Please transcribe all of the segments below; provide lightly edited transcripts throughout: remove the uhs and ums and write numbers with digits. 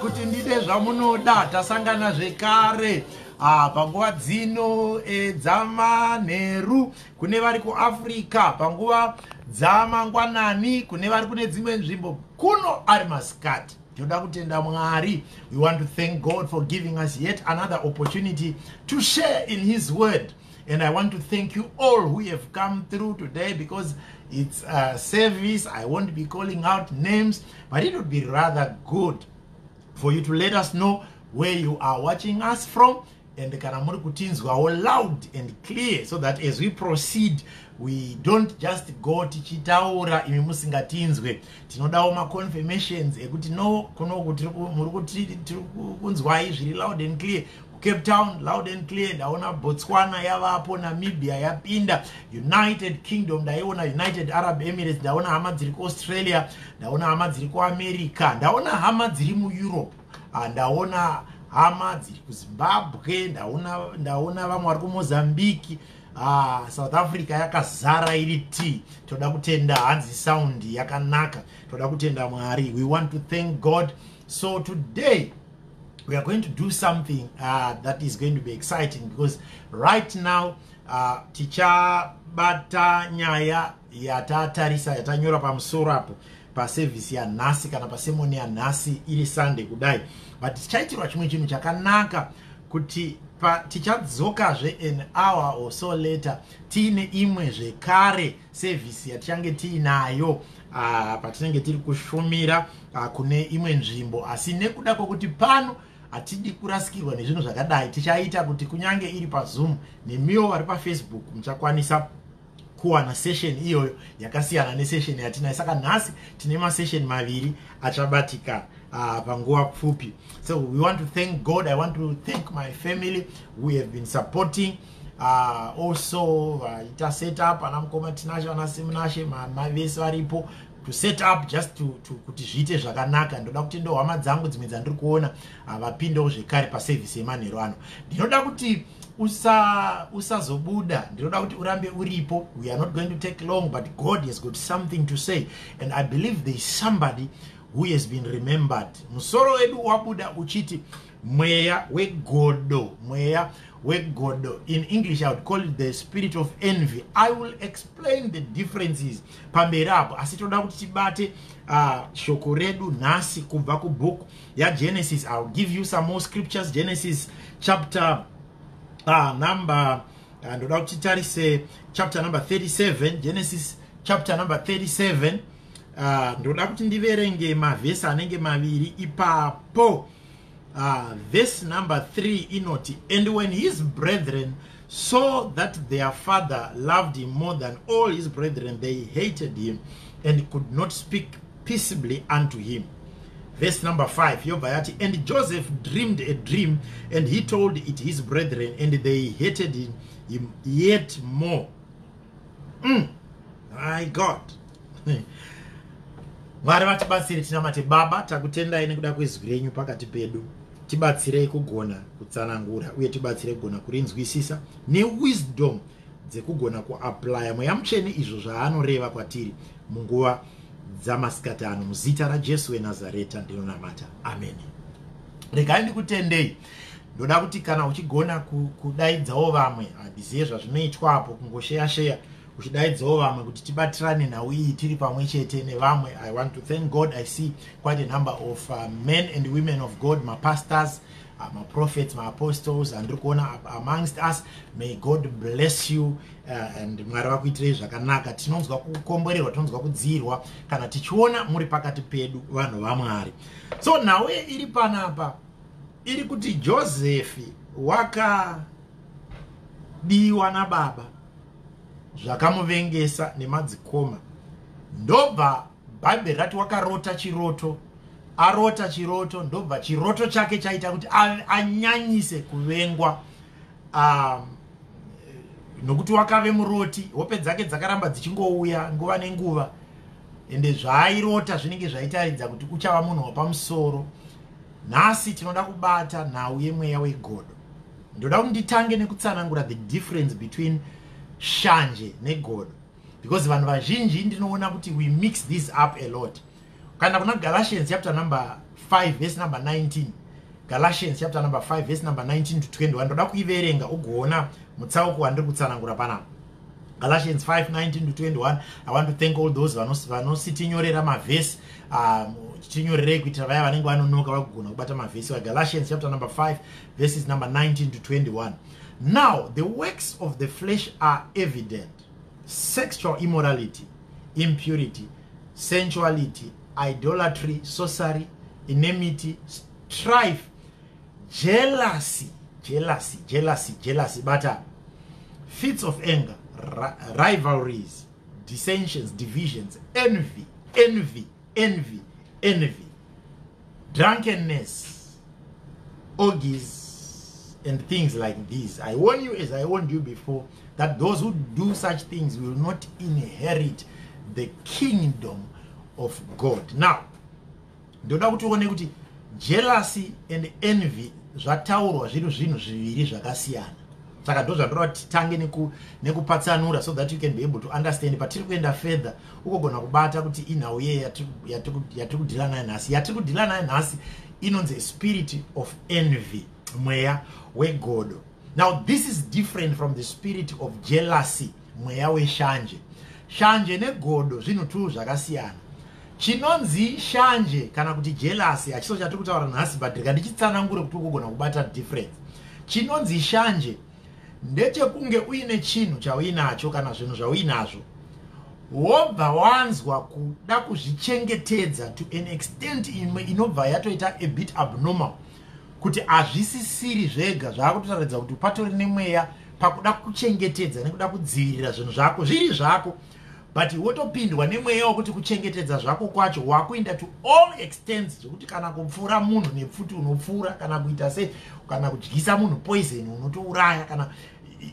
Kuti ndide zvamunoda. Tasangana zvekare panguva dzino dzamanheru kune vari kuAfrica, panguva dzamangwanani kune vari kune dzimwe nzvimbo, kuno ari masikati. Tinoda kutenda Mwari. We want to thank God for giving us yet another opportunity to share in his word, and I want to thank you all who have come through today, because it's a service. I won't be calling out names, but it would be rather good for you to let us know where you are watching us from, and kana muri kutinzwawo loud and clear, so that as we proceed we don't just go tichitaura imi musingatinzwe. Tinodawo maconfirmations ekuti no, kunoku muri kunzwai zviri loud and clear. kuCape Town loud and clear. Ndaona Botswana yavapo, Namibia yapinda, United Kingdom ndaiona, United Arab Emirates ndaona, hama dziri kuAustralia ndaona, hama dziri kuAmerica ndaona, hama dziri muEurope, ndaona hama dziri kuZimbabwe ndaona, vamwe vari kuMozambique. South Africa yakazara iri t. Toda kutenda, hanzi sound yakanaka. Toda kutenda Mwari. We want to thank God. So today we are going to do something that is going to be exciting, because right now tichabata nyaya yatatarisa, yatanyora pamusoro apo pasevhisi yanhasi kana pasermon yanhasi iri Sunday kudai. But tichaitirwa chimwe chinhu chakanaka kuti tichadzokazve an hour or so later tiine imwe zvekare sevhisi yatichange tiinayo patinenge tiri kushumira kune imwe nzvimbo. Asi nekuda kwokuti pano hatidi kurasikirwa nezvinhu zvakadai, tichaita kuti kunyange iri paZoom, nemiwo vari paFacebook muchakwanisa kuwana session iyoyo yakasiyana nesession yatinayo. Saka nhasi tine masession maviri achabatika panguva pfupi. So we want to thank God. I want to thank my family who have been supporting also vaita set up, ana mukoma Tinashe, ana Simunashe, mavese varipo to set up just to kuti zviite zvakanaka. Ndoda kuti ndo hama dzangu dzimwe dzandiri kuona vapindewo zvekare pasevhisi yemanheru ano. Ndinoda kuti usazobuda, ndinoda kuti urambe uripo. We are not going to take long, but God has got something to say, and I believe there is somebody who has been remembered. Musoro wedu wabuda uchiti mweya wegodo, mweya wegodo. In English I would call it the spirit of envy. I will explain the differences pamberi apo, asi toda kuti tibate shoko redu nhasi kubva kubhuku yaGenesis. I will give you some more scriptures. Genesis chapter number ndoda kuti titarise chapter number 37. Genesis chapter number 37. Ndoda kuti ndiverenge mavhesi anenge maviri ipapo. Verse number 3 inoti, "And when his brethren saw that their father loved him more than all his brethren, they hated him and could not speak peaceably unto him." Verse number 5 yobva yati, "And Joseph dreamed a dream, and he told it his brethren, and they hated him yet more." My God, Mwari vatibatsire. Tinamate. Baba, takutendai nekuda kwezwi renyu pakati pedu. Tibatsirei kugona kutsanangura uye tibatsirei kugona kurinzwisisa newisdom dzekugona kuapplya Mweya Mutsvene izvo zvaanoreva kwatiri munguva dzamasikati ano. Muzita raJesu weNazareta ndinonamata, amen. Regai ndikutendei. Ndoda kuti kana uchigona kudaidzawo vamwe, handizive zvazvinoitwapo, kungosheya sheya uchidaidzawo vamwe kuti tibatirane nhau iyi tiri pamwe chete nevamwe. I want to thank God. I see quite a number of men and women of God, mapastors, maprophets, maapostles andiri kuona amongst us. May God bless you and Mwari vakuitirei zvakanaka. Tinonzwa kukomborerwa, tinonzwa kudziyirwa kana tichiona muri pakati pedu, vanhu vaMwari. So nhau iri panapa iri kuti Josefi wakadiwa nababa zvakamuvengesa nemadzikoma. Ndobva Bhaibheri rati wakarota chiroto. Arota chiroto, ndobva chiroto chake chaita kuti anyanyise kuvengwa, nokuti wakave muroti. Hope dzake dzakaramba dzichingouya nguva nenguva, ende zvaairota zvinenge zvaitaridza kuti uchava munhu wapamusoro. Nhasi tinoda kubata nhau yemweya wegodo. Ndoda kuti nditange nekutsanangura the difference between shanje negodo, because vanhu vazhinji ndinoona kuti we mix this up a lot. Kana kuna Galatians chapter number 5 verse number 19, Galatians chapter number 5 verse number 19 to 21, ndoda kuiverenga ugoona mutsauko wandiri kutsanangura panapa. Galatians 5 19 to 21. I want to thank all those vanositinyorera mavhesi. Tinyorerei kuitira vaya vanenge vanonoka vagogona kubata mavhesi. Galatians chapter number 5 verses number 19 to 21. "Now the works of the flesh are evident: sexual immorality, impurity, sensuality, idolatry, sorcery, enmity, strife, jealousy," jealousy, jealousy, jealousy, bata, "fits of anger, rivalries, dissensions, divisions, envy, envy, envy, envy, drunkenness, orgies." And things like these. I warn you, as I warned you before, that those who do such things will not inherit the kingdom of God. Now, ndoda kuti uone kuti jealousy and envy zvataurwa zviri zvinhu zviviri zvakasiyana. Saka ndo zvandoda kuti titange nekupatsanura so that you can be able to understand patiri kuenda further, ugogona kubata kuti inhau iye yatiri kudeala nayo nhasi. Yatiri kudeala nayo nhasi inonzi spirit of envy, mweya wegodo. Now, this is different from the spirit of jealousy, mweya weshanje. Shanje negodo zvinhu tu zvakasiyana. Chinonzi shanje kana kuti jealousy hachiso chatiri kutaura nhasi, but rega ndichitsanangure kuti ugogona kubata difference. Chinonzi shanje ndechekunge uine chinhu chauinacho kana zvinhu zvauinazvo, wobva wanzwa kuda kuzvichengetedza to an extent imwe inobva yatoita a bit abnormal, kuti hazvisisiri zvega, zvaakutotaridza kuti patori nemweya pakuda kuchengetedza nekuda kudzivirira zvinhu zvako zviri zvako. But wotopindwa nemweya wekuti kuchengetedza zvako kwacho wakuenda to all extents, zvekuti kana kupfuura munhu nepfuti unopfuura, kana kuita sei, kana kudyisa munhu poison unotouraya. Kana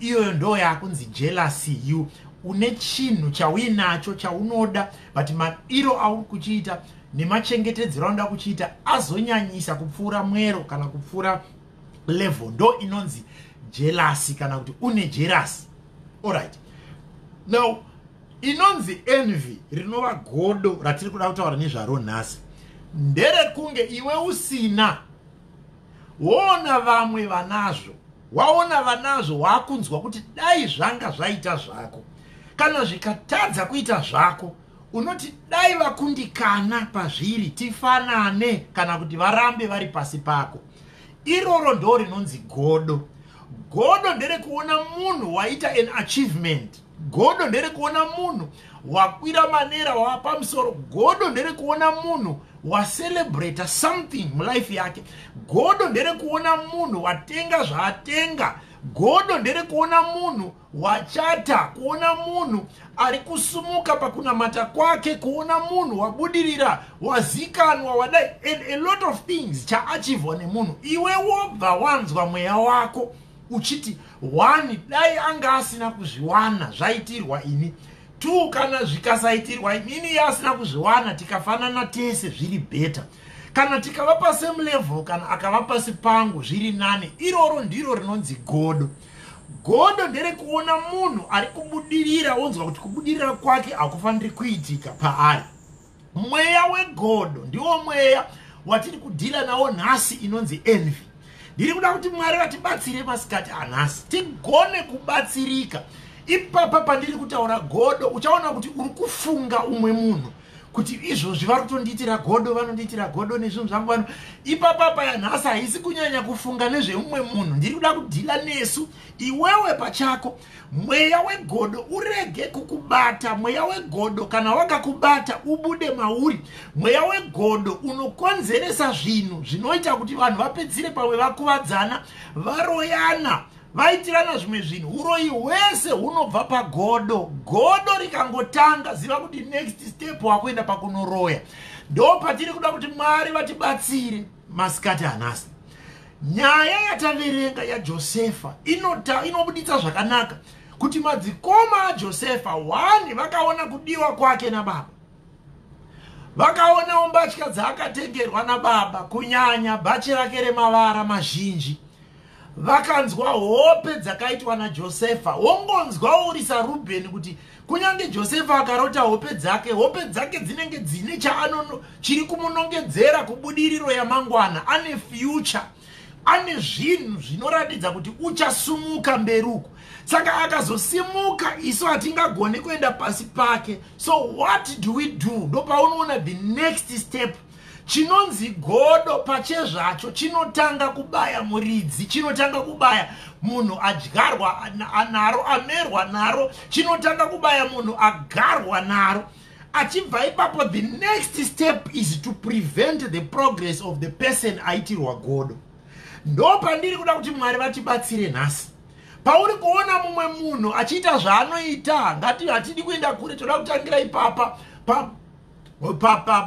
iyoyo ndo yakunzi jealousy. You une chinhu chauinacho chaunoda, but madiro auri kuchiita nemachengetedzero aunoda kuchiita azonyanyisa kupfuura mwero kana kupfuura level. Ndo inonzi jealousy kana kuti une jealousy. Alright, now inonzi envy, rinova godo ratiri kuda kutaura nezvaro nhasi, nderekunge iwe usina, woona vamwe vanazvo. Waona vanazvo, waakunzwa kuti dai zvanga zvaita zvako. Kana zvikatadza kuita zvako, unoti dai vakundikana pazviri tifanane, kana kuti varambe vari pasi pako. Iroro ndo rinonzi godo. Godo nderekuona munhu waita an achievement. Godo nderekuona munhu wakwira manera, wava pamusoro. Godo nderekuona munhu wacelebrata something mulife yake. Godo nderekuona munhu watenga zvaatenga. Godo nderekuona munhu wachata, kuona munhu ari kusumuka pakunamata kwake, kuona munhu wabudirira, wazikanwa, wadai, and a lot of things chaachivhwa nemunhu. Iwe wobva wanzwa mweya wako uchiti, one, dai anga asina kuzviwana, zvaitirwa ini. Two, kana zvikasaitirwa inini, asina kuzviwana, tikafanana tese zviri better. Kana tikava pasame level, kana akava pasi pangu zviri nani. Iroro ndiro rinonzi godo. Godo nderekuona munhu ari kubudirira, wonzwa kuti kubudirira kwake hakufaniri kuitika paari. Mweya wegodo ndiwo mweya watiri kudeala nawo nhasi, inonzi envy. Ndiri kuda kuti Mwari vatibatsire masikati anhasi tigone kubatsirika ipapa pandiri kutaura godo. Uchaona kuti uri kufunga umwe munhu kuti izvozvi vari kutondiitira godo, vanondiitira godo nezvinhu zvangu vano. Ipapapa yanhasi haisi kunyanya kufunga nezveumwe munhu. Ndiri kuda kudeala nesu, iwewe pachako. Mweya wegodo urege kukubata. Mweya wegodo kana wakakubata, ubude mauri. Mweya wegodo unokonzeresa zvinhu zvinoita kuti vanhu vapedzire pamwe vakuvadzana, varoyana, vaitirana zvimwe zvinhu. Uroyi hwese hunobva pagodo. Godo rikangotanga, ziva kuti next step wakuenda pakunoroya. Ndo patiri kuda kuti Mwari vatibatsire masikati anhasi. Nyaya yataverenga yaJosefa inobuditsa zvakanaka kuti madzikoma aJosefa, one, vakaona kudiwa kwake nababa, vakaonawo mbatya dzaakatengerwa nababa, kunyanya bhachi rake remavara mazhinji. Vakanzwa hope dzakaitwa naJosefa. Wongonzwa uri saRubheni kuti kunyange Josefa akarota hope dzake, hope dzake dzinenge dzine chaanono chiri kumunongedzera kubudiriro yamangwana. Ane future, ane zvinhu zvinoratidza kuti uchasumuka mberi uku. Saka akazosimuka, isu hatingagoni kuenda pasi pake. So what do we do? Ndopaunoona the next step. Chinonzi godo pachezvacho chinotanga kubaya muridzi, chinotanga kubaya munhu adyarwa naro, amerwa naro, chinotanga kubaya munhu agarwa naro. Achibva ipapo, the next step is to prevent the progress of the person aitirwa godo. Ndo pandiri kuda kuti Mwari vatibatsire nhasi. Pauri kuona mumwe munhu achiita zvaanoita, ngati hatidi kuenda kure, toda kutangira ipapa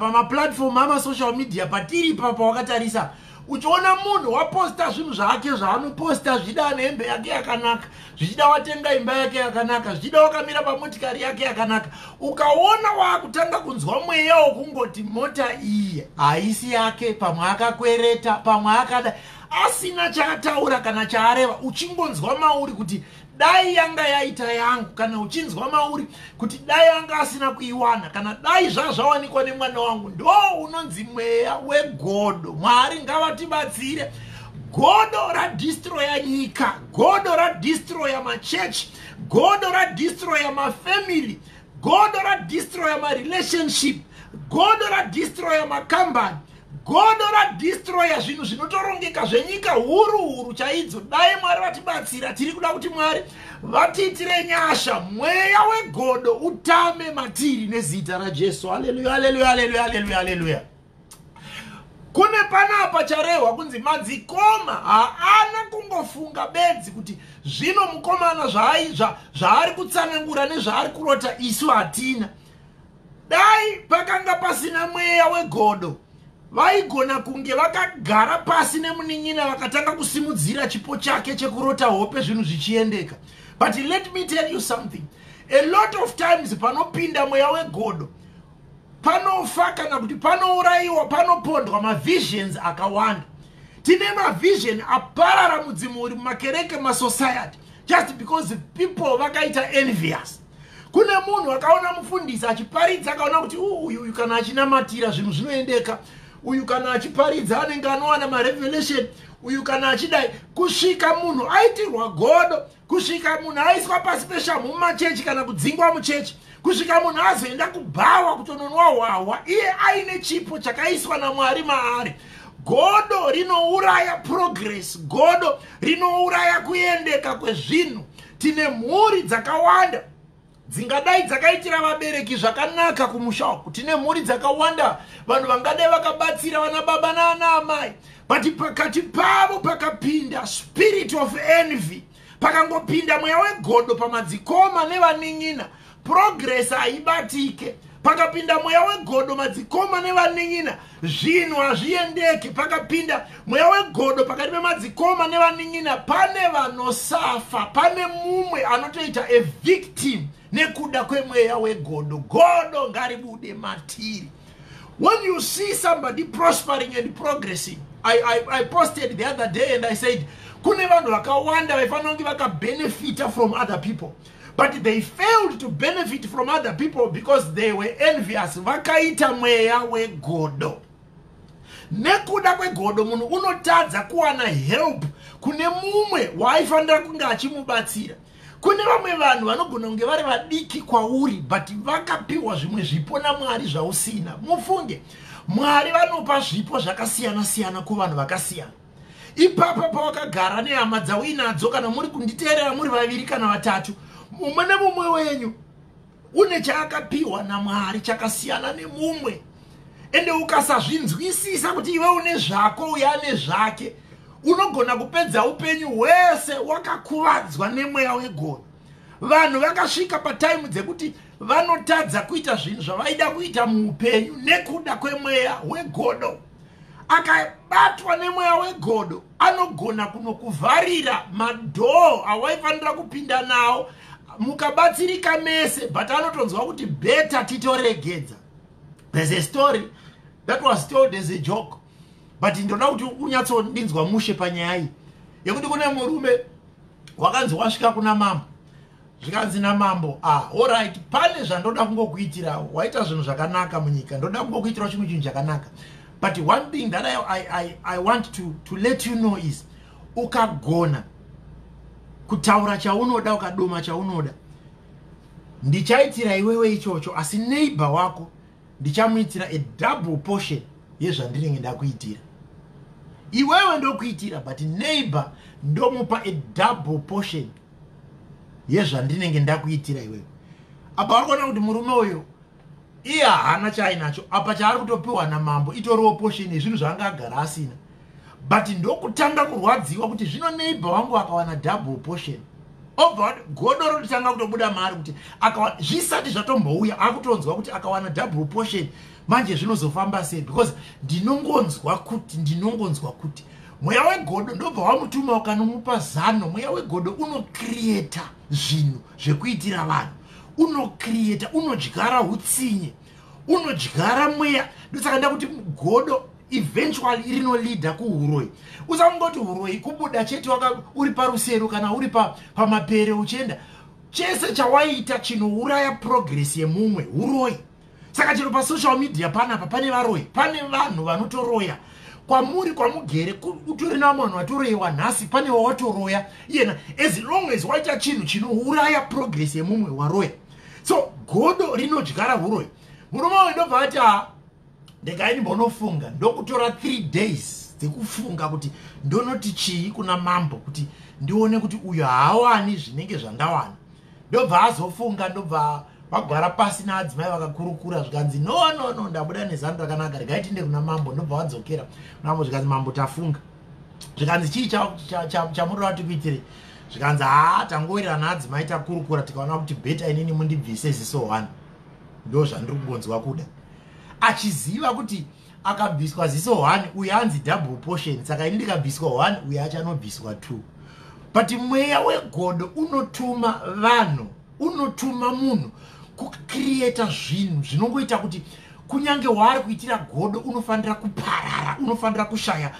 pamaplatform amasocial media patiri ipapa. Wakatarisa, Uchiona munhu waposta zvinhu zvake zvaanoposta, zvichida ane hembe yake yakanaka, zvichida watenga imba yake yakanaka, zvichida wakamira pamotikari yake yakanaka, ukaona waakutanga kunzwa mweya wokungoti mota iyi haisi yake, pamwe akakwereta, pamwe akada, asina chaataura kana chaareva, uchingonzwa mauri kuti dai yanga yaita yangu, kana uchinzwa mauri kuti dai anga asina kuiwana, kana dai zvazvawanikwa nemwana wangu, ndo unonzi mweya wegodo. Mwari ngavatibatsire. Godo radistroya nyika, godo radistroya machechi, godo radistroya mafamily, godo radistroya marelationship, godo radistroya makambani, godo radistroya zvinhu zvinotorongeka zvenyika huru huru chaidzo. Dai Mwari vatibatsira. Tiri kuda kuti Mwari vatiitire nyasha, mweya wegodo utame matiri nezita raJesu. Haleluya, haleluya, haleluya, haleluya, haleluya. Kune panapa charehwa kunzi madzikoma haana kungofunga bedzi kuti zvino mukomana zvaari kutsanangura nezvaari kurota isu hatina. Dai pakanga pasina mweya wegodo, vaigona kunge vakagara pasi nemunin'ina, vakatanga kusimudzira chipo chake chekurota hope, zvinhu zvichiendeka. But let me tell you something: a lot of times panopinda mweya wegodo, panofa kana kuti panourayiwa, panopondwa mavisions akawanda. Tine mavision aparara mudzimhuri, mumakereke, mumasociety, just because people vakaita envious. Kune munhu akaona mufundisi achiparidza, akaona kuti uyu uyu kana achinamatira zvinhu zvinoendeka, uyu kana achiparidza anenge anowana marevelation, uyu kana achidai, kusvika munhu aitirwa godo, kusvika munhu aiswa pasi peshamhu mumachechi kana kudzingwa muchechi, kusvika munhu azoenda kubhawa kutononwa hwahwa, iye aine chipo chakaiswa naMwari maari. Godo rinouraya progress, godo rinouraya kuendeka kwezvinhu. Tine mhuri dzakawanda dzingadai dzakaitira vabereki zvakanaka kumusha uku. Tine mhuri dzakawanda, vanhu vangadai vakabatsira vana baba naana amai, but pakati pavo pakapinda spirit of envy, pakangopinda mweya wegodo pamadzikoma nevanin'ina, progress haibatike. Pakapinda mweya wegodo, madzikoma nevanin'ina, zvinhu hazviendeke. Pakapinda mweya wegodo pakati pemadzikoma nevanin'ina, pane vanosafa, pane mumwe anotoita a victim nekuda kwemweya wegodo. Godo ngaribude matiri. When you see somebody prospering and progressing, I posted the other day and I said kune vanhu vakawanda vaifanira kunge vakabenefita from other people, but they failed to benefit from other people because they were envious. Vakaita mweya wegodo. Nekuda kwegodo, munhu unotadza kuwana help kune mumwe waaifanira kunge achimubatsira. Kune vamwe vanhu vanogona kunge vari vadiki kwauri, but vakapiwa zvimwe zvipo naMwari zvausina. Mufunge, Mwari vanopa zvipo zvakasiyana-siyana kuvanhu vakasiyana. Ipapa pawakagara nehama dzauinadzo, kana muri kunditeerera muri vaviri kana vatatu, mumwe nemumwe wenyu une chaakapiwa naMwari chakasiyana nemumwe. Ende ukasazvinzwisisa kuti iwe une zvako, uye ane zvake, unogona kupedza upenyu hwese wakakuvadzwa nemweya wegodo. Vanhu vakasvika pataimu dzekuti vanotadza kuita zvinhu zvavaida kuita muupenyu nekuda kwemweya wegodo. Akabatwa nemweya wegodo, anogona kunokuvharira madoor awaifanira kupinda nawo mukabatsirika mese, but anotonzwa kuti better titoregedza. There's a story that was told as a joke, but ndoda kuti unyatsondinzwa mushe panyaya iyi, yekuti kune murume wakanzi wasvika kuna mambo, zvikanzi namambo, "Ah, alright, pane zvandoda kungokuitirawo. Waita zvinhu zvakanaka munyika, ndoda kungokuitirawo chimwe chinhu chakanaka. But one thing that I want to let you know is ukagona kutaura chaunoda, ukadoma chaunoda, ndichaitira iwewe ichocho, asi neighbor wako ndichamuitira a double portion yezvandinenge ndakuitira iwewe. Ndokuitira, but neighbor ndomupa a double portion yezvandinenge ndakuitira iwewe." Apa vari kuona kuti murume uyu iye haana chaainacho apa, chaari kutopiwa namambo itoriwo portion yezvinhu zvaanga agara asina, but ndokutanga kurwadziwa kuti zvino neighbor wangu akawana double portion. Obva godo rototanga kutobuda maari kuti akawana zvisati zvatombouya, akutonzwa kuti akawana double portion manje zvinozofamba sei, because ndinongonzwa kuti mweya wegodo ndobva wamutuma ukanomupa zano. Mweya wegodo unocreata zvinhu zvekuitira vanhu, unocreata, unodyara utsinye, unodyara mweya. Ndosaka ndakuti godo eventually rinoleada kuuroyi. Usangoti uroyi kubuda chete uri parusero kana uri pamapere uchienda. Chese chawaita chinouraya progress yemumwe, uroyi. Saka chero pasocial media panapa pane varoyi, pane vanhu vanotoroya kwamuri kwamugere. Utori navamwe vanhu vatoroyewa nhasi, pane wawatoroya iyena. As long as waita chinhu chinouraya progress yemumwe, waroya. So godo rinodyara uroyi. Murume uyu ndobva ati, "Ha, ndegai ndimbonofunga." Ndokutora 3 days dzekufunga kuti ndonoti chii kuna mambo kuti ndione kuti uyu haawani zvinenge zvandawana. Ndobva azofunga, ndobva vagwara pasi naadzimai, vakakurukura, zvikanzi, "No, no, no, ndabuda nezano rakanaka, regai tiinde kuna mambo." Ndobva vadzokera kuna mambo, zvikanzi, "Mambo, tafunga." Zvikanzi, "Chii chamunoda kuti kuitire?" Zvikanzi, "Haa, tangowirirana naadzimai, takurukura, tikaona kuti better inini mundibvise ziso one, ndo zvandiri kungonzwa kuda." Achiziva kuti akabviswa ziso one, uyo anzi double portion, saka ini ndikabviswa one, uyo achanobviswa two. But mweya wegodo unotuma vanhu, unotuma munhu kucreata zvinhu zvinongoita kuti kunyange waari kuitira godo unofanira kuparara, unofanira kushaya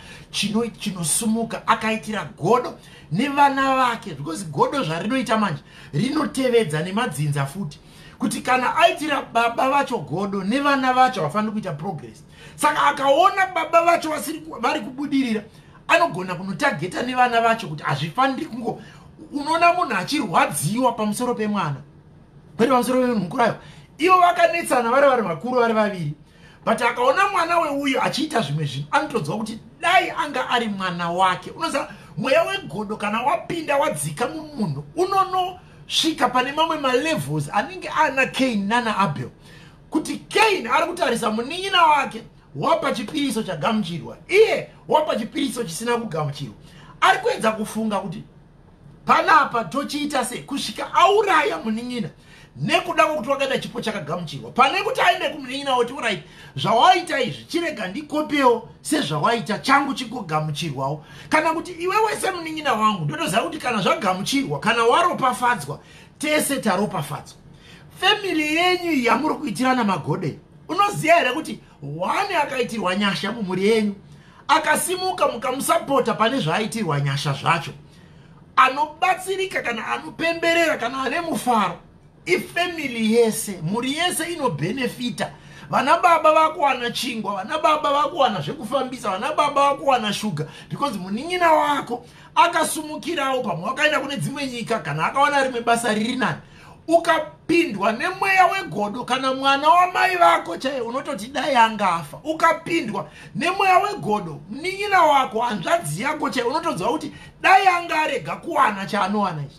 chinosumuka. Akaitira godo nevana vake, because godo zvarinoita manje rinotevedza nemadzinza futi, kuti kana aitira baba vacho godo, nevana vacho havafaniri kuita progress. Saka akaona baba vacho vari kubudirira, anogona kunotargeta nevana vacho kuti hazvifaniri kungo. Unoona munhu achirwadziwa pamusoro pemwana, kwete pamusoro pemunhu mukuru. Ayo ivo vakanetsana vari vakuru vari vaviri, but akaona mwana weuyo achiita zvimwe zvinhu, anotonzwa kuti dai anga ari mwana wake. Unoziva, mweya wegodo kana wapinda, wadzika mumunhu, unonosvika pane mamwe malevels anenge ana Cain nana Abel, kuti Cain ari kutarisa munin'ina wake wapa chipiriso chagamuchirwa, iye wapa chipiriso chisina kugamuchirwa. Ari kuedza kufunga kuti panapa tochiita sei, kusvika auraya munin'ina nekuda kwokuti wakaita chipo chakagamuchirwa, pane kuti aende kumunin'ina woti, "Alright, zvawaita izvi, chirega ndikopewo sezvawaita, changu chigogamuchirwawo," kana kuti, "Iwewe semunin'ina wangu, ndotoziva kuti kana zvagamuchirwa, kana waropafadzwa, tese taropafadzwa." Family yenyu yamuri kuitirana magodei, unoziva here kuti one akaitirwa nyasha mumhuri yenyu akasimuka, mukamusapota pane zvaaitirwa nyasha zvacho, anobatsirika kana anopemberera kana ane mufaro ifamily yese, mhuri yese inobhenefita. Vana baba vakuwana chingwa, vana baba vakuwana zvekufambisa, vana baba vakuwana shuga, because munin'ina wako akasumukirawo, pamwe wakaenda kune dzimwe nyika kana akawana rimwe basa riri nani. Ukapindwa nemweya wegodo, kana mwana wamai vako chaiye, unototi dai angafa. Ukapindwa nemweya wegodo, munin'ina wako, hanzvadzi yako chaiye, unotonzwa kuti dai anga arega kuwana chaanowana ichi.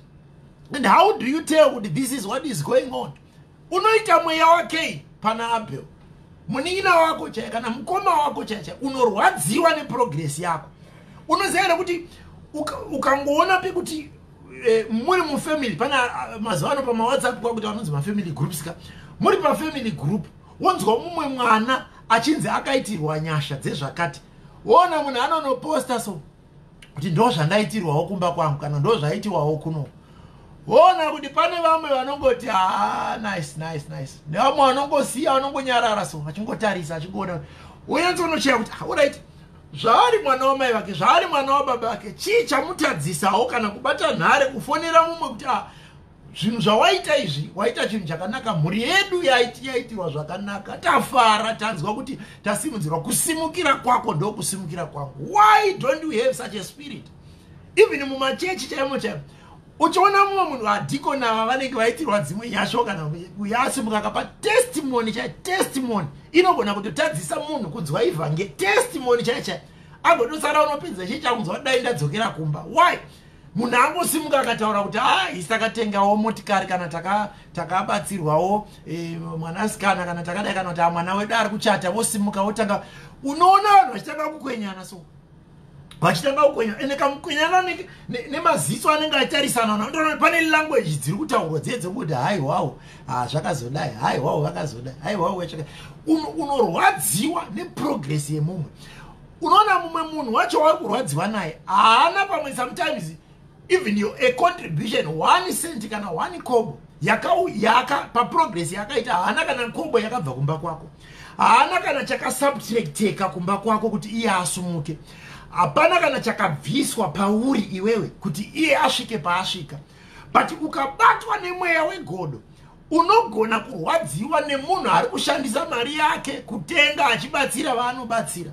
And how do you tell kuti this is what is going on? Unoita mweya waCain pana Abel. Munin'ina wako chaiye kana mukoma wako chaiye chaiye, unorwadziwa neprogress yako. Unoziva here kuti ukangoona pekuti muri mufamily, pana mazuva ano pamawhatsapp kwakuti vanonzi mafamily groups ka, muri pafamily group, wonzwa mumwe mwana achinzi akaitirwa nyasha dzezvakati, woona munhu anonoposta so kuti ndo zvandaitirwawo kumba kwangu kana ndo zvaitirwawo kuno, woona kuti pane vamwe vanongoti, "Ha, nice, nice, nice," nevamwe vanongosiya, vanongonyarara so, vachingotarisa, achingoona. Unyatsonocheya kuti, alright, zvaari mwana wamai vake, zvaari mwana wababa vake, chii chamutadzisawo kana kubata nhare kufonera mumwe kuti, "Ah, zvinhu zvawaita izvi, waita chinhu chakanaka, mhuri yedu yaitirwa zvakanaka, tafara, tanzwa kuti tasimudzirwa. Kusimukira kwako ndokusimukira kwangu"? Why don't we have such a spirit even mumachechi chaimo chaimo? Uchiona mumwe munhu, adhikoni ava vanenge vaitirwa dzimwe nyasho, kana uyo asimuka akapa testimony chai, testimony inogona kutotadzisa munhu kunzwa ivhange, testimony chai chai, agotosara unopedza chii chakunzwa, "Dai ndadzokera kumba." Why? Munhu angosimuka akataura kuti, "A, isi takatengawo motikari," kana "Takabatsirwawo mwanasikana," kana "Takadai," kana kuti "Mwana wedu ari kuchata," vosimuka votanga, unoona vanhu vachitanga kukwenyana. So Vachitanga kukwenya, ende kamukwenyana nemaziso anenge achitarisana, unotoona pane language dziri kutaurwa dziye dzekuti, "Haiwawo, zvakazodai, haiwawo, vakazodai, haiwawo." Unorwadziwa neprogress yemumwe. Unoona mumwe munhu wacho wari kurwadziwa naye haana pamwe, sometimes even your a contribution, 1 cent kana 1 kobo yaka paprogress yakaita, haana kana kobo yakabva kumba kwako, haana kana chakasubtracteka kumba kwako kuti iye asumuke, hapana kana chakabviswa pauri iwewe kuti iye asvike paasvika. But ukabatwa nemweya wegodo, unogona kurwadziwa nemunhu ari kushandisa mari yake kutenga achibatsira vaanobatsira.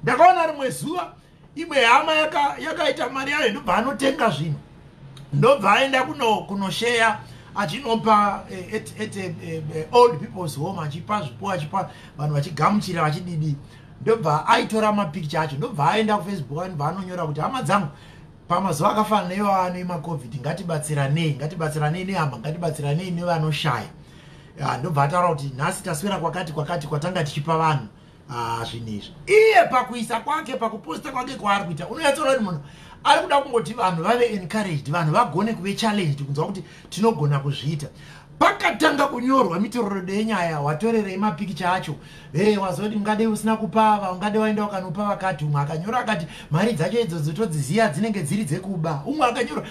Ndakaona rimwe zuva imwe hama yakaita mari yayo, ndobva anotenga zvinhu, ndobva aenda kunosheya achinopa at old people's home, achipa zvipo, achipa vanhu, vachigamuchira, vachididi. Ndobva aitora mapikicha acho, ndobva aenda kuFacebook, ndobva anonyora kuti, "Hama dzangu, pamazuva akafanana neiwano emaCOVID, ngatibatsiranei, ngatibatsiranei nehama, ngatibatsiranei nevanoshaya." Ndobva ataura kuti, "Nhasi taswera kwakati kwakati, kwatanga tichipa vanhu zvinhu izvi." Iye pakuisa kwake, pakuposta kwake kwaari kuita, unonyatsoona kuti munhu ari kuda kungoti vanhu vave encouraged, vanhu vagone kuve challenged, kunzwa kuti tinogona kuzviita. Pakatanga kunyorwa mitororodo yenyaya, "Watorerei mapikicha acho? E, wazoti ungade usina kupava, ungade waenda ukanopa vakati." Umwe akanyora akati, "Mari dzacho idzodzo todziziva, dzinenge dziri dzekuba." Umwe akanyora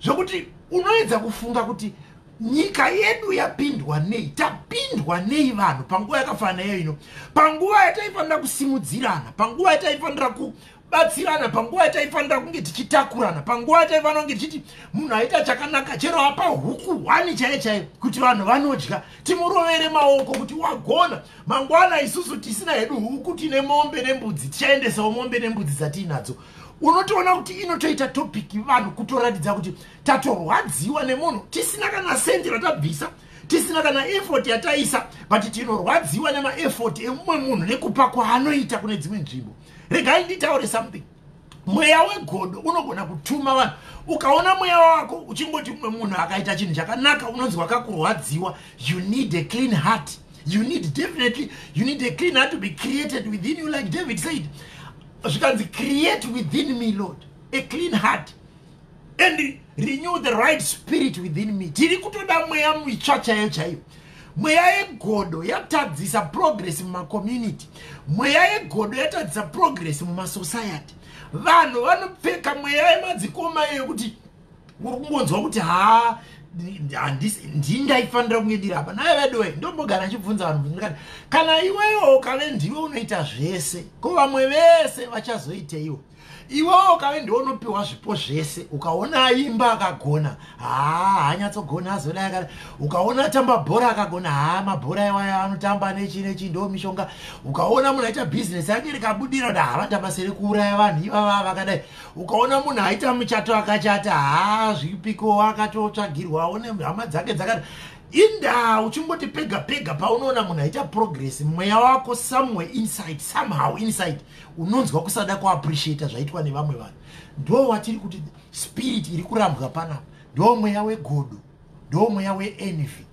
zvokuti unoedza kufunga kuti nyika yedu yapindwa nei, tapindwa nei vanhu panguva yakafanana iyo ino, panguva yataifanira kusimudzirana, panguva yataifanira kubatsirana, panguva yataifanira kunge tichitakurana, panguva yataifanira kunge tichiti munhu aita chakanaka, chero apa huku hwani chaiyo chaiyo kuti vanhu vanodya, timurovere maoko kuti wagona. Mangwana isusu tisina hedu huku, tine mombe nembudzi, tichaendesawo mombe nembudzi dzatiinadzo. Unotoona kuti inotoita topic, vanhu kutoratidza kuti tatorwadziwa nemunhu tisina kana sendi ratabvisa, tisina kana effort yataisa, but tinorwadziwa nemaeffort emumwe munhu nekupa kwaanoita kune dzimwe nzvimbo. Regai nditaure something. Mweya wegodo unogona kutuma vanhu. Ukaona mweya wako uchingoti mumwe munhu akaita chinhu chakanaka unonzi wakakurwadziwa, you need a clean heart. You need, definitely you need a clean heart to be created within you, like David said, zvikanzi, "Create within me, Lord, a clean heart and renew the right spirit within me." Tiri kutoda mweya mitsva chaiyo chaiyo. Mweya yegodo yatadzisa progress mumacommunity, mweya yegodo yatadzisa progress mumasociety. Vanhu vanopfeka mweya yemadzikoma iyo yekuti uri kungonzwa kuti, "Haa, ndindaifanira kunge ndiri apa." Naye veduwe, ndombogara nchibvunza vanhu ndikati, "Kana iwewo ukave ndiwe unoita zvese, ko vamwe vese vachazoiteiwo?" Iwewo ukave ndiwe unopiwa zvipo zvese, ukaona aimba akagona, haa, haanyatsogona, azodai akadai. Ukaona atamba bhora akagona, haa, mabhora iwaya anotamba nechi nechi, ndo mishonga. Ukaona munhu aita bhizinesi yake rikabudira, kuti havanda basa rekuuraya vanhu ivava vakadai. Ukaona munhu aita muchato akachata, haa, zvipiko, akatotsvagirwa one hama dzake dzakati inda. Uchingoti pega pega paunoona munhu aita progress, mweya wako somewhere inside, somehow inside, unonzwa kusada kuappreciata zvaitwa nevamwe vanhu. Ndo watiri kuti spirit iri kurambwa panapa, ndo mweya wegodo, ndo mweya weenvy.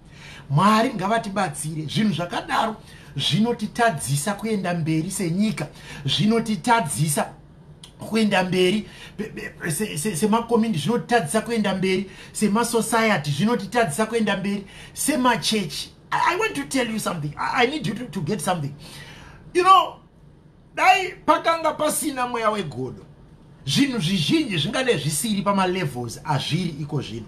Mwari ngavatibatsire. Zvinhu zvakadaro zvinotitadzisa kuenda mberi senyika, zvinotitadzisa kuenda mberi semacommunity, zvinotitadzisa kuenda mberi semasociety, zvinotitadzisa kuenda mberi semachechi. I want to tell you something. I need you to get something. Dai pakanga pasina mweya wegodo, zvinhu zvizhinji zvingadai zvisiri pamalevels azviri iko zvino.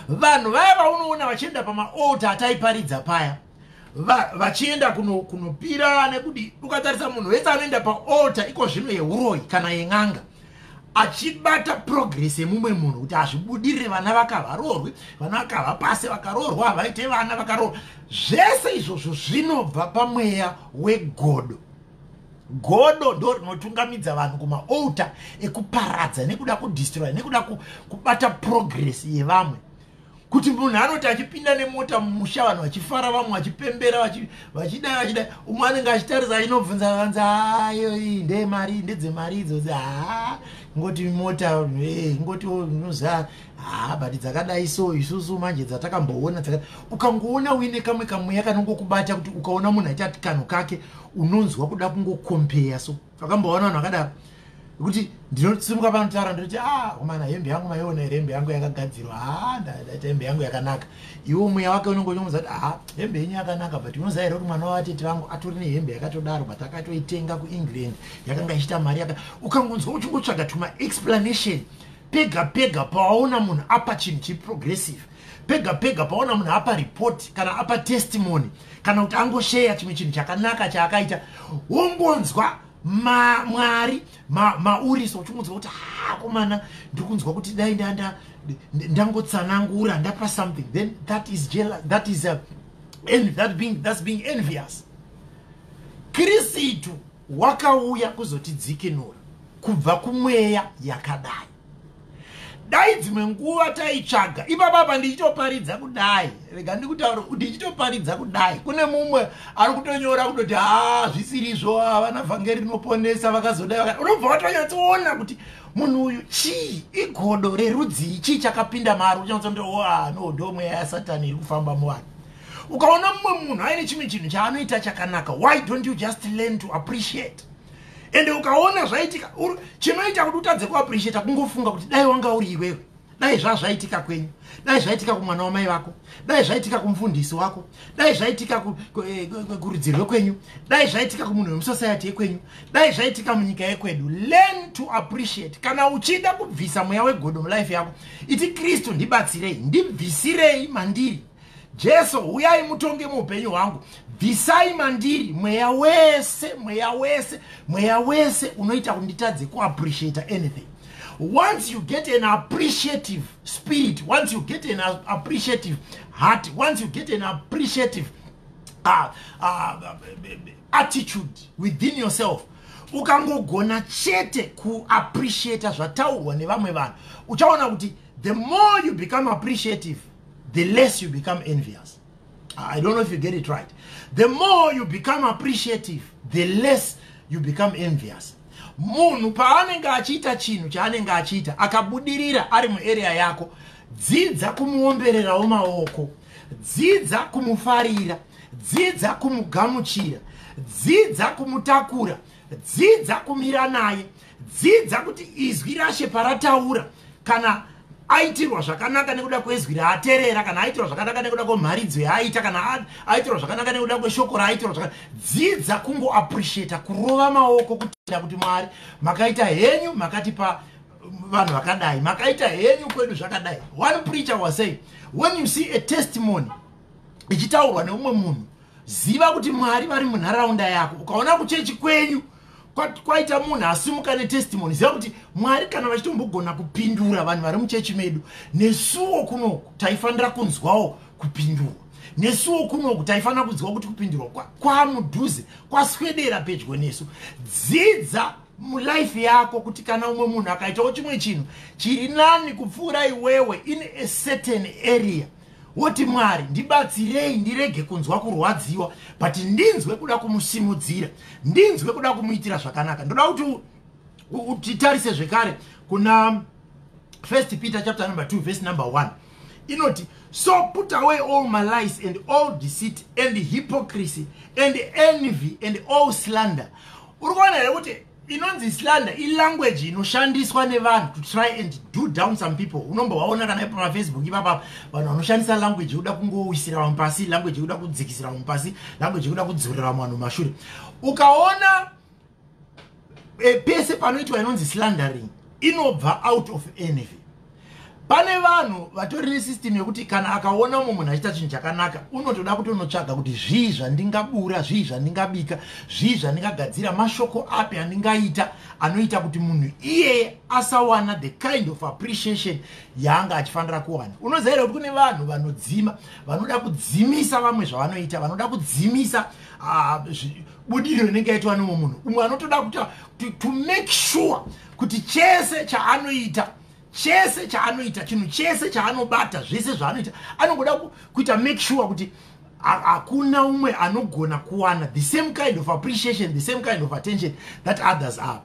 Vanhu vaya vaunoona vachienda pamaaltar ataiparidza paya, vachienda kunopira nekuti ukatarisa munhu wese anoenda paaltar iko zvino yeuroyi kana yen'anga, achibata progress yemumwe munhu kuti hazvibudirire, vana vakavaroorwe, vana vakavapase, vakaroorwa havaite vana, vakaroorwa, zvese izvozvo zvinobva pamweya wegodo. Godo ndo rinotungamidza vanhu kumaaltar ekuparadza nekuda kudestroya, nekuda kubata progress yevamwe, kuti munhu anoti achipinda nemota mumusha, vanhu vachifara, vamwe vachipembera, vachidai vachidai, umwe anenge achitarisa, achinobvunza vanzi, "Ayo, iyi ndemari, ndedzemari idzodzi." "Haa, ngoti mota, ngoti unoziva, haa, but dzakadai so isusu manje dzatakamboona." Ukangoona uine kamwe kamweya kanongokubata kuti ukaona munhu aita kanhu kake, unonzwa kuda kungocompare. So wakamboona vanhu vakadaro? Kuti ndinosimuka panotaura, ndinoti, "Ah, komana, hembe yangu maiona here? Hembe yangu yakagadzirwa. Ha, ndaita hembe yangu yakanaka." Iwo mweya wake unenge uchimuudza kuti, "Ha, hembe yenyu yakanaka, but unoziva here kuti mwana wavatete vangu atori nehembe yakatodaro, but akatoitenga kuEngland, yakanga ichiita mari yaka." Ukangonzwa uchingotsvaga tuma explanation pega pega pawaona munhu apa chinhu chiprogressive, pega pega pawaona munhu apa report kana apa testimony kana kuti angosheya chimwe chinhu chakanaka chaakaita, wongonzwa Mwari mauriso, uchingonzwa kuti, "Hakomana, ndiri kunzwa kuti dai ndangotsanangura, ndapa something." Then that is jealous, that is that's being envious. Kristu wakauya kuzotidzikinura kubva kumweya yakadai. Dai dzimwe nguva taitsvaga ipapapa. Ndichitoparidza kudai, rega ndikutaura, ndichitoparidza kudai, kune mumwe ari kutonyora kutoti, "Ha, zvisirizvo, havana vhangeri rinoponesa, vakazodai." Unobva watonyatsoona kuti munhu uyu chii, igodo rerudzii, chii chakapinda mari. Uchanyatsoti, "Wa, no, ndo mweya yaSatani iri kufamba muvanhu." Ukaona mumwe munhu aine chimwe chinhu chaanoita chakanaka, why don't you just learn to appreciate? Ende ukaona zvaitika, chinoita kuti utadze kuappreciata kungofunga kuti dai wanga uri iwewe, dai zvazvaitika kwenyu, dai zvaitika kumwana wamai vako, dai zvaitika kumufundisi wako, dai zvaitika kurudzi rwekwenyu, dai zvaitika kumunhu wemusociety yekwenyu, dai zvaitika munyika yekwedu. Learn to appreciate. Kana uchida kubvisa mweya wegodo mulife yako, iti, "Kristu, ndibatsirei, ndibvisirei mandiri. Jesu, uyai mutonge muupenyu hwangu. Bvisai mandiri mweya wese, mweya wese, mweya wese unoita kuti nditadze kuappreciata anything." Once you get an appreciative spirit, once you get an appreciative heart, once you get an appreciative attitude within yourself, ukangogona chete kuappreciata zvataurwa nevamwe vanhu, uchaona kuti the more you become appreciative, the less you become envious. I don't know if you get it right. The more you become appreciative, the less you become envious. Munhu paanenge achiita chinhu chaanenge achiita, akabudirira ari muarea yako, dzidza kumuombererawo maoko, dzidza kumufarira, dzidza kumugamuchira, dzidza kumutakura, dzidza kumira naye, dzidza kuti izwi raShe parataura, kana aitirwa zvakanaka nekuda kwezwi raaterera, kana aitirwa zvakanaka nekuda kwemharidzo yaaita, kana aitirwa zvakanaka nekuda kweshoko raaitirwa zvakanaka, dzidza kungoappreciata, kurova maoko, kutenda kuti, "Mwari, makaita henyu, makatipa vanhu vakadai, makaita henyu kwedu zvakadai." One preacher was saying, when you see a testimony ichitaurwa neumwe munhu, ziva kuti Mwari vari munharaunda yako. Ukaona kuchechi kwenyu kwaita munhu asimuka netestimony, ziva kuti Mwari kana vachitombogona kupindura vanhu vari muchechi medu, nesuwo kunoku taifanira kunzwawo kupindurwa, nesuwo kunoku taifanira kunzwa kuti kupindurwa kwamudhuze, kwaswedera pedyo nesu. Dzidza mulife yako kuti kana umwe munhu akaitawo chimwe chinhu chiri nani kupfuura iwewe in a certain area, woti, "Mwari, ndibatsirei ndirege kunzwa kurwadziwa, but ndinzwe kuda kumusimudzira, ndinzwe kuda kumuitira zvakanaka." Ndoda kuti titarise zvekare kuna First Peter chapter number 2, verse number 1. Inoti, "So put away all malice and all deceit and hypocrisy and envy and all slander." Uri kuona here kuti inonzi slander ilanguage inoshandiswa nevanhu to try and do down some people? Unombovaona kana pamaFacebook ipapa, vanhu vanoshandisa language yekuda kungowisira vamwe pasi, language yekuda kudzikisira vamwe pasi, language yekuda kudzorera vamwe vanhu mumashure. Ukaona pese panoitwa inonzi slandering, inobva out of envy. Pane vanhu vatori nesystem yekuti kana akaona umwe munhu achiita chinhu chakanaka, unotoda kutonotsvaga kuti zvii zvandingabura, zvii zvandingabika, zvii zvandingagadzira, mashoko api andingaita anoita kuti munhu iyeye asawana the kind of appreciation yaanga achifanira kuwana. Unoziva here kuti kune vanhu vanodzima, vanoda kudzimisa vamwe zvavanoita, vanoda kudzimisa budiriro inenge yaitwa nemumwe munhu? Umwe anotoda kuti to make sure kuti chese chaanoita, chese chaanoita, chinhu chese chaanobata, zvese zvaanoita, anongoda kuita make sure kuti hakuna umwe anogona kuwana the same kind of appreciation, the same kind of attention that others are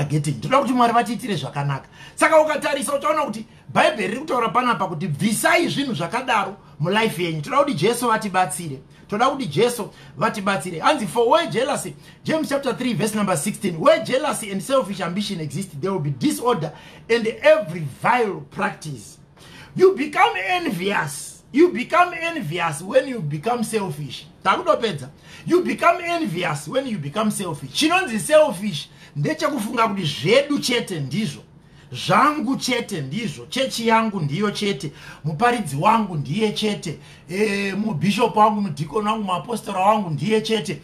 getting. Ndoda kuti Mwari vatiitire zvakanaka. Saka ukatarisa, uchaona kuti Bhaibheri riri kutaura panapa kuti bvisai zvinhu zvakadaro mulife yenyu. Toda kuti Jesu vatibatsire. Toda kuti Jesu vatibatsire. Hanzi, "For where jealousy," James chapter 3 verse number 16, "where jealousy and selfish ambition exist, there will be disorder and every vile practice." You become envious. You become envious when you become selfish. Takutopedza. You become envious when you become selfish. Chinonzi selfish ndechekufunga kuti zvedu chete ndizvo, zvangu chete ndizvo, chechi yangu ndiyo chete, muparidzi wangu ndiye chete, mubhishopu wangu, mudhikoni wangu, muapostora wangu ndiye chete,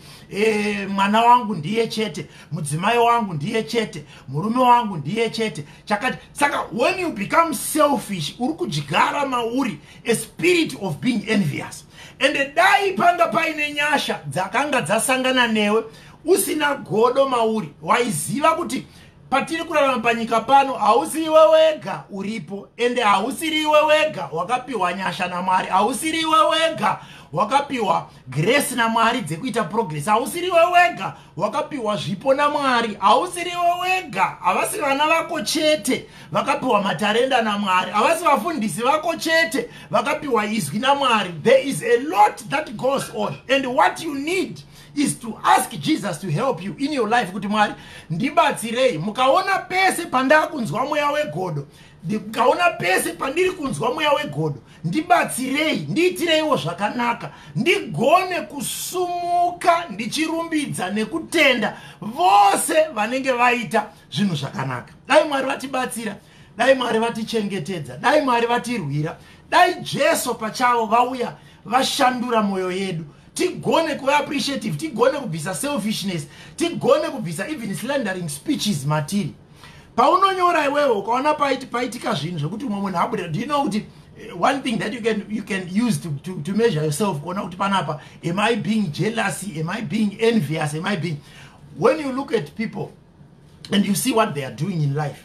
mwana wangu ndiye chete, mudzimai wangu ndiye chete, murume wangu ndiye chete, chakati. Saka when you become selfish, uri kudyara mauri a spirit of being envious. And dai panga paine nyasha dzakanga dzasangana newe, usina godo mauri, waiziva kuti patiri kurarama panyika pano hausi iwe wega uripo, ende hausiri iwe wega wakapiwa nyasha naMwari, hausiri iwe wega wakapiwa grace naMwari dzekuita progress, hausiri iwe wega wakapiwa zvipo naMwari, hausiri iwe wega, havasi vana vako chete vakapiwa matarenda naMwari, havasi vafundisi vako chete vakapiwa izwi naMwari. There is a lot that goes on, and what you need is to ask Jesus to help you in your life, kuti Mwari, ndibatsirei. Mukaona pese pandakunzwa mweya wegodo, ndikaona pese pandiri kunzwa mweya wegodo, ndibatsirei, ndiitireiwo zvakanaka, ndigone kusumuka ndichirumbidza nekutenda vose vanenge vaita zvinhu zvakanaka. Dai Mwari vatibatsira, dai Mwari vatichengetedza, dai Mwari vatirwira, dai Jesu pachavo vauya vashandura mwoyo yedu, tigone kuva appreciative, tigone kubvisa selfishness, tigone kubvisa even slandering speeches matiri. Paunonyora iwewe, ukaona paitika zvinhu zvekuti umwe munhu abuda, do you know kuti one thing that you can use to measure yourself, kuona kuti panapa am I being jealousy, am I being envious, am I being, when you look at people and you see what they are doing in life,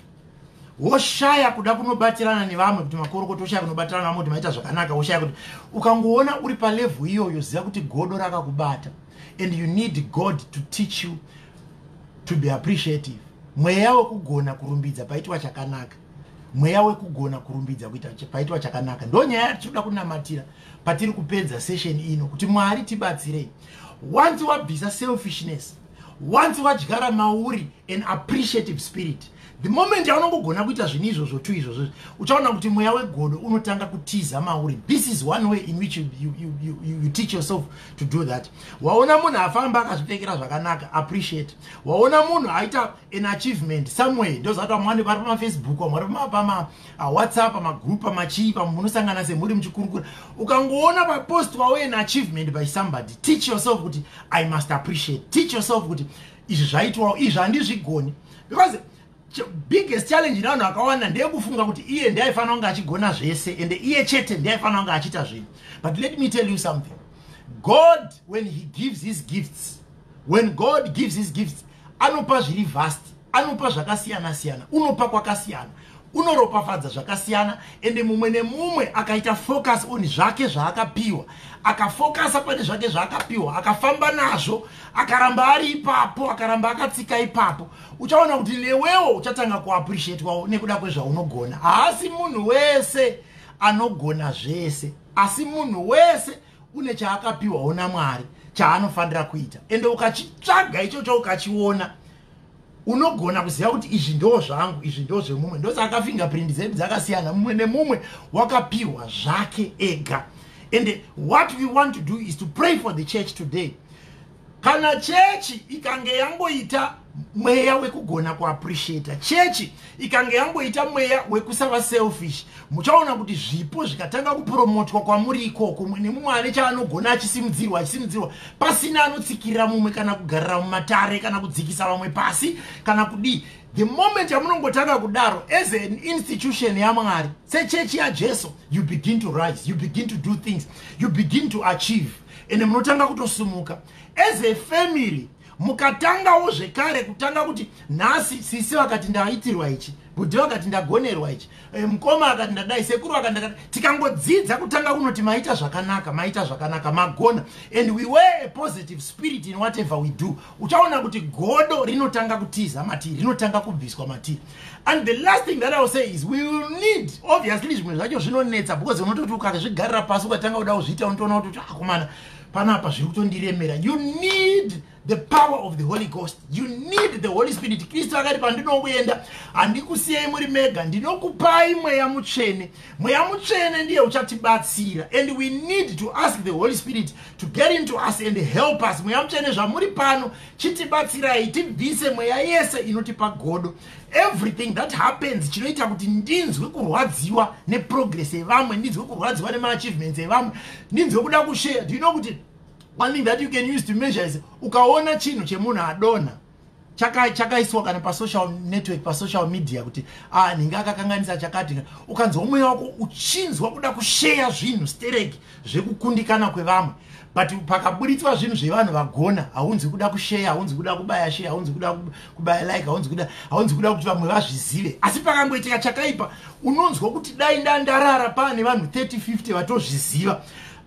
woshaya kuda kunobatirana nevamwe kuti makorokoto, woshaya kunobatirana nevamwe kuti maita zvakanaka, woshaya kuti, ukangoona uri palevel iyoyo, ziva kuti godo rakakubata and you need God to teach you to be appreciative. Mweya wekugona kurumbidza paitwa chakanaka, mweya wekugona kurumbidza kuita paitwa chakanaka, ndo nyaya yatinoda kunamatira patiri kupedza session ino, kuti Mwari tibatsirei. Once wabvisa selfishness, once wadyara mauri an appreciative spirit, the moment yaunongogona kuita zvinhu izvozvo tu izvozvo, uchaona kuti mweya wegodo unotanga kutiza mauri. This is one way in which you teach yourself to do that. Waona munhu afamba akazvipfekera zvakanaka, appreciate. Waona munhu aita an achievement somewhere, ndozati vamwe vari pamaFacebook, vamwe vari pamaWhatsApp, pamagroup, pamachii, munosangana semhuri muchikurukura, ukangoona papostwawo an achievement by somebody, teach yourself kuti I must appreciate. Teach yourself kuti izvi zvaitwawo, izvi handizvigoni, because biggest challenge nevanhu vakawanda ndeyekufunga kuti iye ndiaifanira kunge achigona zvese, ende iye chete ndiaifanira kunge achiita zvinhu. But let me tell you something: God, when he gives his gifts, when God gives his gifts, anopa zviri vast, anopa zvakasiyana siyana, unopa kwakasiyana, unoropafadza zvakasiyana. Ende mumwe nemumwe akaita focus on zvake zvaakapiwa, akafocusa pane zvake zvaakapiwa, akafamba nazvo, akaramba ari ipapo, akaramba akatsika ipapo, uchaona kuti newewo uchatanga kuappreciatwawo nekuda kwezvaunogona. Haasi munhu wese anogona zvese, asi munhu wese une chaakapiwawo naMwari chaanofanira kuita. Ende ukachitsvaga ichocho, ukachiona, unogona kuziva kuti izvi ndo zvangu, izvi ndo zvemumwe. Ndosaka fingerprint dzedu dzakasiyana, mumwe nemumwe wakapiwa zvake ega. And what we want to do is to pray for the church today. Kana chechi ikange yangoita mweya wekugona kuappreciata, chechi ikange yangoita mweya wekusava selfish, muchaona kuti zvipo zvikatanga kupromotwa kwamuri ikoko, mumwe nemumwe ane chaanogona achisimudzirwa, achisimudzirwa, pasina anotsikirira mumwe kana kugarira mumatare kana kudzikisa vamwe pasi kana kudii. The moment yamunongotanga kudaro as an institution yaMwari, sechechi yaJesu, you begin to rise, you begin to do things, you begin to achieve, ende munotanga kutosumuka. As a family, mukatangawo zvekare kutanga kuti nhasi sisi vakati ndaitirwa ichi, bhudhi vakati ndagonerwa ichi, mukoma akati ndadai, sekuru vakati ndakadai, tikangodzidza kutanga kunoti maita zvakanaka, maita zvakanaka, magona, and we wear a positive spirit in whatever we do, uchaona kuti godo rinotanga kutiza matiri, rinotanga kubviswa matiri. And the last thing that I will say is we will need, obviously zvimwe zvacho zvinonetsa, because unototi ukazvigarira pasi ukatanga kuda kuzviita, unotoona kuti akomana. Panapa zviri kutondiremera. You need the power of the Holy Ghost. You need the Holy Spirit. Kristu akati, "Pandinokuenda handikusiyei muri mega, ndinokupai Mweya Mutsvene." Mweya Mutsvene ndiye uchatibatsira, and we need to ask the Holy Spirit to get into us and help us. Mweya Mutsvene, zvamuri pano, chitibatsirai tibvise mweya yese inotipa godo. Everything that happens chinoita kuti ndinzwe kurwadziwa neprogress yevamwe, ndinzwe kurwadziwa nemaachievements evamwe, ndinzwe kuda kushare. Do you know kuti one thing that you can use to measure is ukaona chinhu chemunhu adonha chakaiswa kana pasocial network, pasocial media, kuti ah, nhinge akakanganisa chakati, ukanzwa mweya wako uchinzwa kuda kusheya zvinhu stereki zvekukundikana kwevamwe, but pakaburitswa zvinhu zvevanhu vagona, haunzi kuda kusheya, haunzi kuda kubaya share, haunzi kuda kubaya like, haunzi kuda kuti vamwe vazvizive. Asi pakangoitika chakaipa, unonzwa kuti dai ndandarara paane vanhu 30 50 vatozviziva.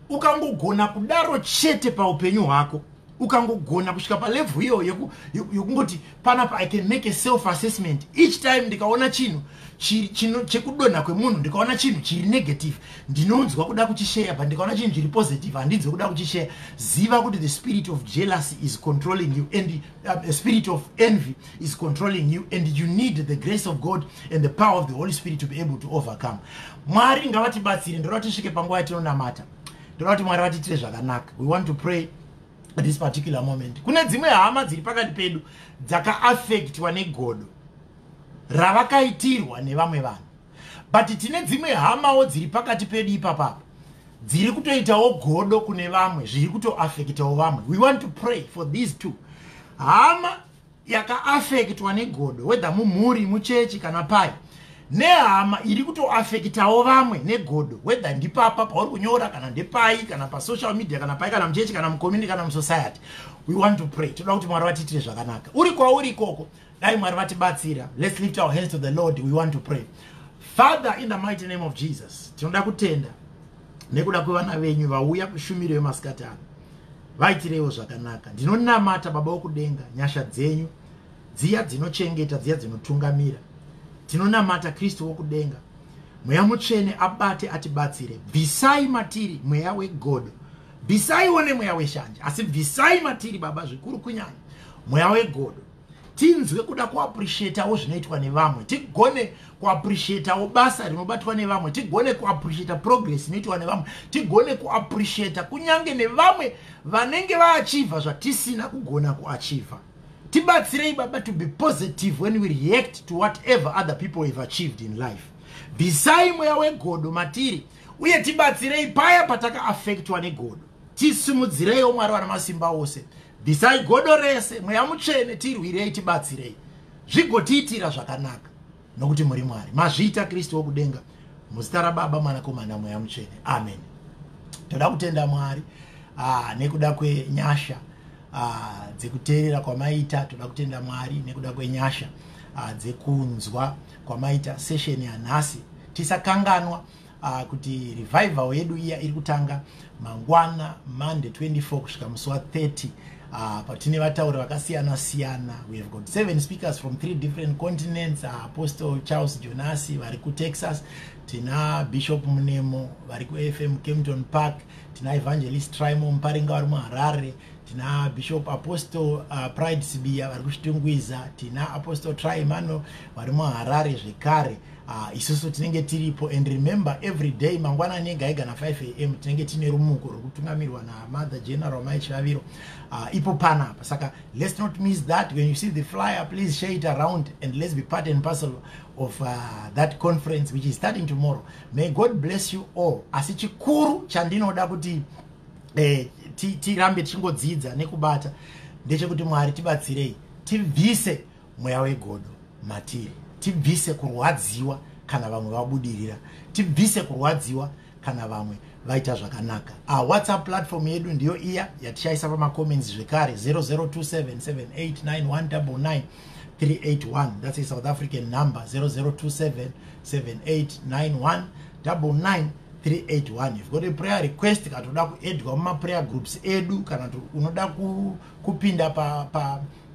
Ukangogona kudaro chete paupenyu hwako, ukangogona kusvika palevel iyo yekungoti panapa I can make a self assessment each time ndikaona chinhu chekudonha kwemunhu, ndikaona chinhu chiri negative, ndinonzwa kuda kuchisheya, but ndikaona chinhu chiri positive, handinzwe kuda kuchisheya, ziva kuti the spirit of jealousy is controlling you and the spirit of envy is controlling you, and you need the grace of God and the power of the Holy Spirit to be able to overcome. Mwari ngavatibatsire. Ndoda kuti tisvike panguva yatinonamata. Ndoda kuti Mwari vatiitire zvakanaka. We want to pray at this particular moment. Kune dzimwe hama dziri pakati pedu dzakaaffectwa negodo ravakaitirwa nevamwe vanhu, but tine dzimwe hamawo dziri pakati pedu ipapapa dziri kutoitawo godo kune vamwe, zviri kutoaffectawo vamwe. We want to pray for these two: hama yakaaffectwa negodo, whether mumhuri, muchechi kana pai, nehama iri kutoaffectawo vamwe negodo, whether ndipapa pauri kunyora kana ndepai, kana pasocial media, kana pai, kana muchechi, kana mucommunity, kana musociety. We want to pray. Toda kuti Mwari vatiitire zvakanaka. Uri kwauri ikoko, dai Mwari vatibatsira. Let's lift our hands to the Lord. We want to pray. Father, in the mighty name of Jesus, tinoda kutenda nekuda kwevana venyu vauya kushumiro yemasikati ano. Vaitireiwo zvakanaka. Ndinonamata, Baba wokudenga, nyasha dzenyu dziya dzinochengeta, dziya dzinotungamira. Tinonamata, Kristu wokudenga, Mweya Mutsvene abate, atibatsire. Bvisai matiri mweya wegodo, bvisaiwo nemweya weshanje, asi bvisai matiri, Baba, zvikuru kunyanya mweya wegodo. Tinzwe kuda kuappreciatawo zvinoitwa nevamwe, tigone kuappreciatawo basa rinobatwa nevamwe, tigone kuappreciata progress inoitwa nevamwe, tigone kuappreciata kunyange nevamwe vanenge vaachievha zvatisina kugona kuachievha. Tibatsirei, Baba, to be positive when we react to whatever other people have achieved in life. Bvisai mweya wegodo matiri, uye tibatsirei paya patakaaffectwa negodo. Tisimudzireiwo, Mwari vana masimba ose. Bvisai godo rese. Mweya Mutsvene, tirwirei, tibatsirei, zvigotiitira zvakanaka, nokuti muri Mwari. Mazviita, Kristu wokudenga, muzita raBaba, Mwanakomana, Mweya Mutsvene, amen. Toda kutenda Mwari nekuda kwenyasha dzekuteerera kwamaita. Toda kutenda Mwari nekuda kwenyasha dzekunzwa kwamaita session yanhasi. Tisakanganwa kuti revival yedu iya iri kutanga mangwana, Monday 24, kusvika musi wa30, patine vatauri vakasiyana siyana. We have got seven speakers from three different continents: Apostle Charles Jonasi vari kuTexas, tina Bishop Munemo vari kuAFM Kempton Park, tina Evangelist Trimo Muparinga vari muHarare, tina Bishop Apostle Pride Sibiya vari kuChitungwiza, tina Apostle Trimano vari muHarare zvekare. Isusu tinenge tiripo. And remember, every day mangwanani ega ega na5 a.m. tinenge tine rumuko rwekutungamirwa naMother General Mai Chivaviro ipo panapa. Saka let's not miss that. When you see the flyer, please share it around and let's be part and parcel of that conference which is starting tomorrow. May God bless you all. Asi chikuru chandinoda kuti tirambe tichingodzidza nekubata ndechekuti Mwari tibatsirei tibvise mweya wegodo matiri, tibvise kurwadziwa kana vamwe vabudirira, tibvise kurwadziwa kana vamwe vaita zvakanaka. WhatsApp platform yedu ndiyo iya yatichaisa pamacomments zvekare, 0027789199 381. That's a South African number, 0027789199 381. You've got a prayer request, kana toda kuaddwa mumaprayer groups edu, kana unoda kupinda pa,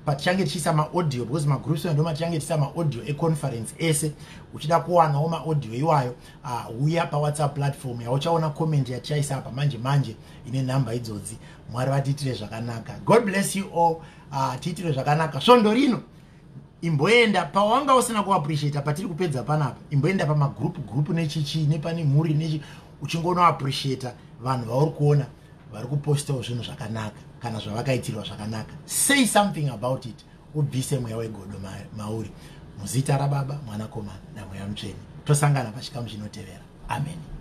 pa Patichange tichiisa maaudio, because magroups ndo matichange tichiisa maaudio econference ese. Uchida kuwanawo maaudio iwayo, uya paWhatsApp platform yauchaona comment yatichaisa apa manje manje ine nhamba idzodzi. Mwari vatiitire zvakanaka. God bless you all. Tiitire zvakanaka svondo rino. Imboenda pawanga usina kuappreciata patiri kupedza panapa, imboenda pamagroup group nechichi nepane mhuri nechi, uchingonoappreciata vanhu vauri kuona vari kupostawo zvinhu zvakanaka kana zvavakaitirwa zvakanaka. Say something about it, ubvise mweya wegodo mauri. Muzita raBaba, Mwanakomana namweya Mutsvene, tosangana pachikamu chinotevera. Amen.